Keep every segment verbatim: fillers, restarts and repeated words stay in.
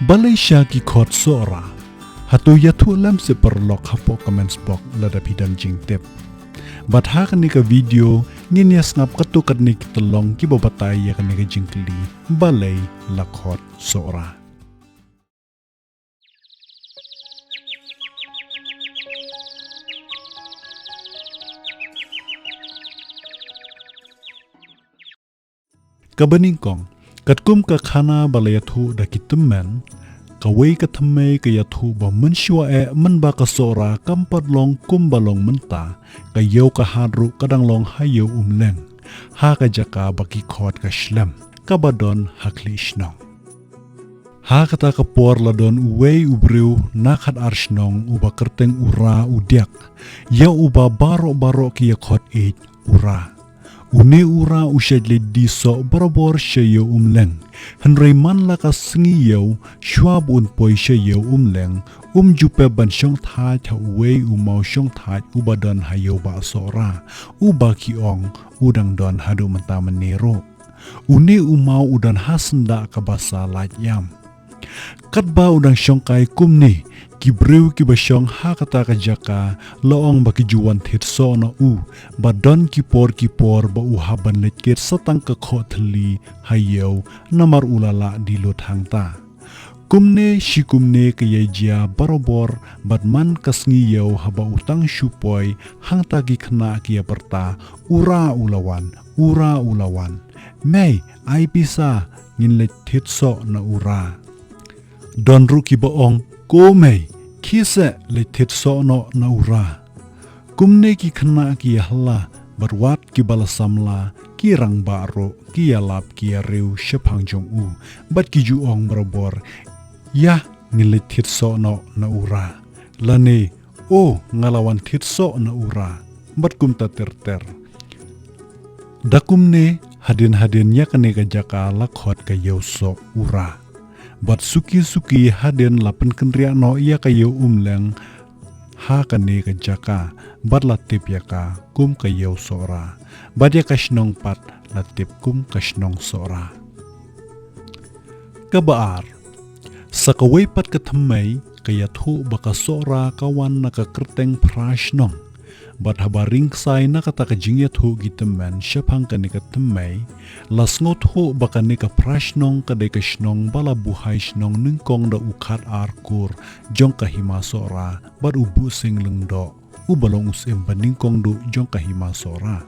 Balei sha ki khot Sohra? Hato ïathuh lem seh paralok hapoh comments box lada phi don jingtip. Bad ha kane ka video ngin ïa sngap katto katne ki tyllong kiba batai ïa kane ka jingkylli, balei la khot Sohra. Kaba nyngkong, katkum ka khana ba la ïathuh da ki tymmen, kawei ka thymmei ka ïathuh ba mynshuwa eh mynba ka Sohra kam pat long kumba long mynta, ka ïew ka hat ruh ka dang long ha ïew Umleng, ha ka jaka ba ki khot ka Shlem, kaba don ha khlieh shnong. Ha kata ka por la don uwei u briew na khatar shnong uba kyrteng u Ra u Diak, ïa uba baroh baroh ki ïa khot ïeit u Ra. Une u Ra u shait leit die soh barabor sha ïew Umleng. Hynrei man la ka sngi ïew, shuwa ba un poi sha ïew Umleng, um ju pep ban shong thait ha uwei u maw shong thait uba don ha ïew Bah Sohra, uba ki ong u dang don haduh mynta mynne ruh. Une u maw u don ha syndah kaba sa lait ïam. Katba u dang shong kai kumne, ki briew kiba shong ha kata ka jaka la ong ba ki ju wan thied soh na u, ba don ki por ki por ba u hap ban leit kit sa tang ka khoh thylli ha ïew, namar u la lah die lut hangta. Kumne shi kumne ka ïai jia barabor, bad man ka sngi ïew haba u tang shu poi, hangta ki khynnah ki ïa pyrta, u Ra u la wan, u Ra u la wan. Mei, ai pisa, ngin leit thied soh na u Ra. Don ruh kiba ong, ko mei, khie seh leit thied soh noh na u Ra. Kumne ki khynnah ki ïa hla, bad wat kiba la samla, ki rangbah ruh, ki ïalap ki ïa riew shaphang jong u, bad ki ju ong barabor, ïa, ngin leit thied soh noh na u Ra. Lane, o, nga la wan thied soh na u Ra. Bad kumta ter ter. Da kumne, hadien hadien ïa kane ka jaka la khot ka ïew soh u Ra. Bad suki suki hadien la pynkynriah noh ïa ka ïew Umleng ha kane ka jaka, bad la tip ïa ka kum ka ïew Sohra. Bad ïa ka shnong pat la tip kum ka shnong Sohra. Kaba ar, sa kawei pat ka thymmei ka ïathuh ba ka Sohra ka wan na ka kyrteng Phra Shnong. Bad haba ring ksai na kata ka jingïathuh ki tymmen shaphang kane ka thymmei, la sngewthuh ba kane ka Phra Shnong ka dei ka shnong ba la buhai shnong nyngkong da u khatar kur jong ka Hima Sohra, bad u Buhsing Lyngdoh, uba long u syiem ba nyngkong duh jong ka Hima Sohra.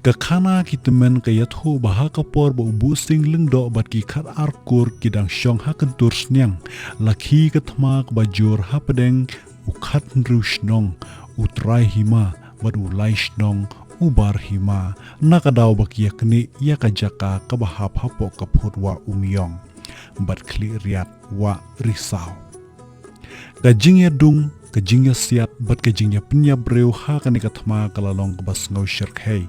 Ka khana ki tymmen ka ïathuh ba ha ka por ba u Buhsing Lyngdoh bad ki khatar kur ki dang shong ha kyntur sniang, la khie ka thma kaba jur hapdeng u khathynriew shnong, u trai hima, bad u lai shnong, u bar hima, na ka daw ba ki ïa knieh ïa ka jaka kaba hap hapoh ka phut Wah Umïong, bad khlieh riat Wah Risaw. Ka jingïadung, ka jingïasiat, bad ka jingïapynïap briew ha kane ka thma ka la long kaba sngew shyrkhei.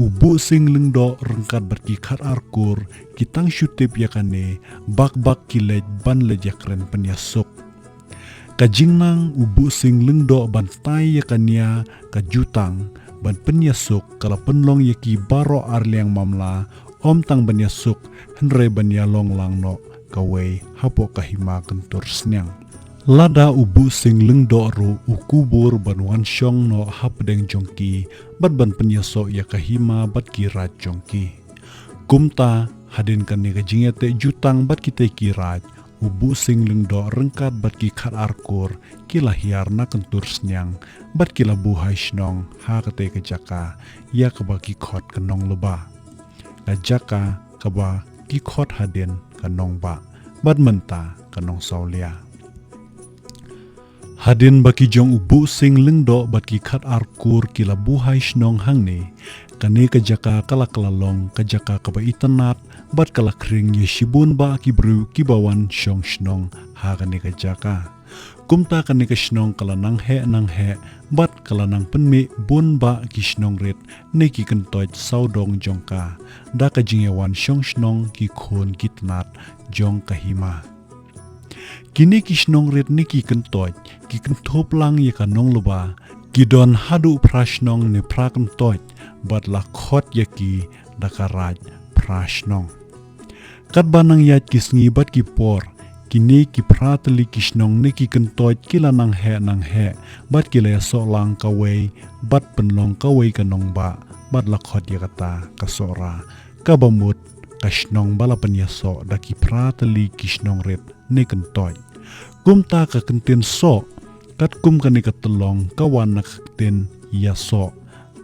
U Buhsing Lyngdoh ryngkat bad ki khatar kur, ki tang shu tip ïa kane, bak bak ki leit ban leit ïakren pynïasuk. Ka jingnang u Buhsing Lyngdoh ban tai ïa ka nia ka jutang ban pynïasuk ka la pynlong ïa ki baroh ar liang mamla, ym tang ban ïasuk, hynrei ban ïalong lang noh kawei hapoh ka hima kyntur sniang. Lada u Buhsing Lyngdoh ruh u kubur ban wan shong noh hapdeng jong ki, bad ban pynïasoh ïa ka hima bad ki raid jong ki. Kumta, hadien kane ka jingïateh jutang bad kitei ki raid, u Buhsing Lyngdoh ryngkat bad ki khatar kur, ki la hiar na kyntur sniang, bad ki la buhai shnong ha katei ka jaka, ïa kaba ki khot ka Nonglaba. Ka jaka kaba ki khot hadien ka Nongbah, bad mynta ka Nongsawlia. Hadien ba ki jong u Buhsing Lyngdoh bad ki khatar kur ki la buhai shnong hangne, kane ka jaka ka la kylla long ka jaka kaba itynnad, bad ka la khring ïa shibun bah ki briew kiba wan shong shnong ha kane ka jaka. Kumta kane ka shnong ka la nang heh nang heh, bad ka la nang pynmih bun bah ki shnong rit ne ki kyntoit sawdong jong ka, da ka jingïawan shong shnong ki khun ki tnat jong ka hima. Kine ki shnong rit ne ki kyntoit, ki kynthup lang ïa ka Nonglaba, ki don haduh phra shnong ne phra kyntoit, bad la khot ïa ki da ka raid phra shnong. Katba nang ïaid ki sngi bad ki por, Kine ki phra tylli ki shnong ne ki kyntoit ki la nang heh nang heh, bad ki la ïasoh lang kawei, bad pynlong kawei ka nongbah, bad la khot ïa kata ka Sohra. Kaba mut ka shnong ba la pynïasoh da ki phra tylli ki shnong rit ne kyntoit. Kumta ka kyntien soh, katkum kane ka tyllong ka wan na ka kyntien ïasoh,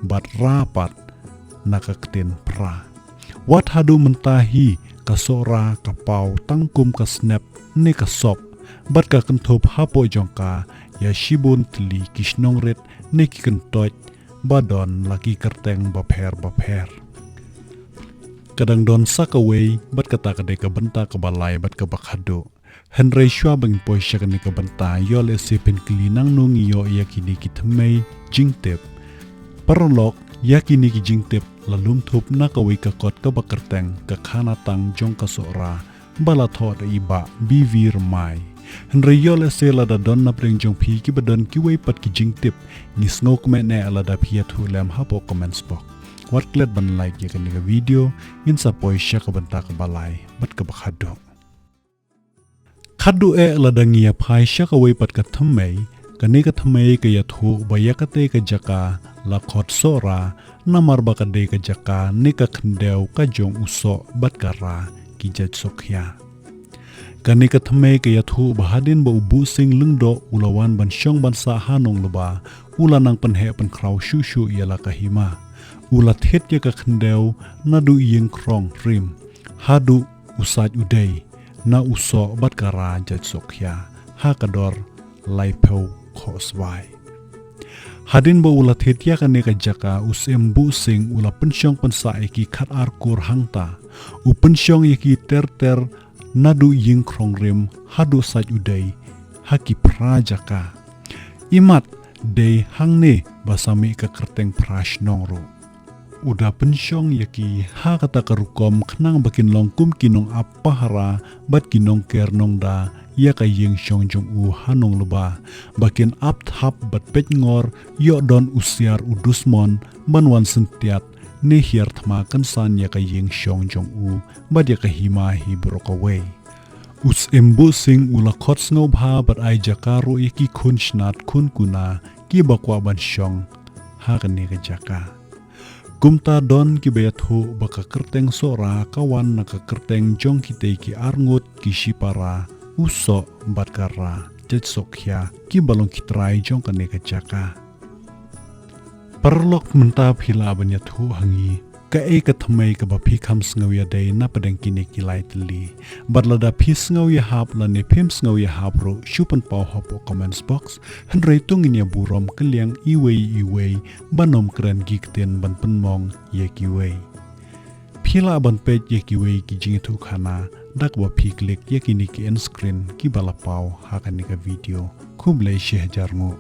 bad ra pat na ka kyntien phra. Wat haduh mynta hi ka Sohra ka paw tang kum ka snep ne ka sop, bad ka kynthup hapoh jong ka ïa shibun tylli ki shnong rit ne ki kyntoit ba don la ki kyrteng bapher bapher. Ka dang don sa kawei, bad kata ka dei ka bynta kaba lai bad kaba khadduh. Hynrei shuwa ba ngin poi sha kane ka bynta, ïoh lehse phin kylli nangno ngi ïoh ïa kine ki thymmei jingtip. Paralok, ïa kine ki jingtip la lum thup na kawei ka kot kaba kyrteng Ka Khanatang jong ka Sohra, ba la thoh da i Bah B V Rymbai. Hynrei ïoh lehse lada don napdeng jong phi kiba don kiwei pat ki jingtip, ngi sngewkmen eh lada phi ïathuh lem hapoh comments box. Wat klet ban like ïa kane ka video, ngin sa poi sha ka bynta kaba lai bad kaba khadduh. Khadduh eh lada ngi ïa phai sha kawei pat ka thymmei, kane ka thymmei ka ïathuh ba ïa kata ka jaka la khot Sohra, namar ba ka dei ka jaka ne ka khyndew ka jong u Soh bad ka Ra ki jait Sohkhia. Kane ka thymmei ka ïathuh ba hadien ba u Buhsing Lyngdoh u la wan ban shong ban sah ha Nongleba, u la nang pynheh pynkhraw shuh shuh ïa la ka hima. U la thied ïa ka khyndew naduh ïing Khrong Rim haduh u Sait Udei, na u Soh bad ka Ra jait Sohkhia, ha ka dor laiphew khohswai. Hadien ba u la thied ïa kane ka jaka, u Syiem Buhsing u la pynshong pynsah ïa ki khatar kur hangta. U pynshong ïa ki ter ter naduh ïing Khrong Rim haduh Sait Udei, ha ki phra jaka. Imat dei hangne ba sa mih ka kyrteng phra shnong ruh. U da pynshong ïa ki ha kata ka rukom khnang ba kin long kum ki nongap pahara bad ki nongker nongda ïa ka ïing shong jong u ha Nongleba, ba kin ap thap bad peit ngor, ïoh don u siar u dusmon ban wan syntiat ne hiar thma kynsan ïa ka ïing shong jong u bad ïa ka hima hi baroh kawei. U Syiem Buhsing u la khot sngewbha bad ai jaka ruh ïa ki khun shnat khun kuna kiba kwah ban shong ha kane ka jaka. Kumta don kiba ïathuh ba ka kyrteng Sohra ka wan na ka kyrteng jong kitei ki arngut ki shipara, u Soh bad ka Ra jait Sohkhia, kiba long ki trai jong kane ka jaka. Paralok, mynta phi lah ban ïathuh ha ngi kaei ka thymmei kaba phi kham sngew ïadei napdeng kine ki lai tylli. Bad lada phi sngew ïahap lane phim sngew ïahap ruh, shu pynpaw hapoh comments box. Hynrei to ngin ïa burom kylliang iwei iwei ban ym kren ki ktien ban pynmong ïa kiwei. Phi lah ban peit ïa kiwei ki jingïathuhkhana da kaba phi click ïa kine ki end screen kiba la paw ha kane ka video. Khublei shihajar nguh.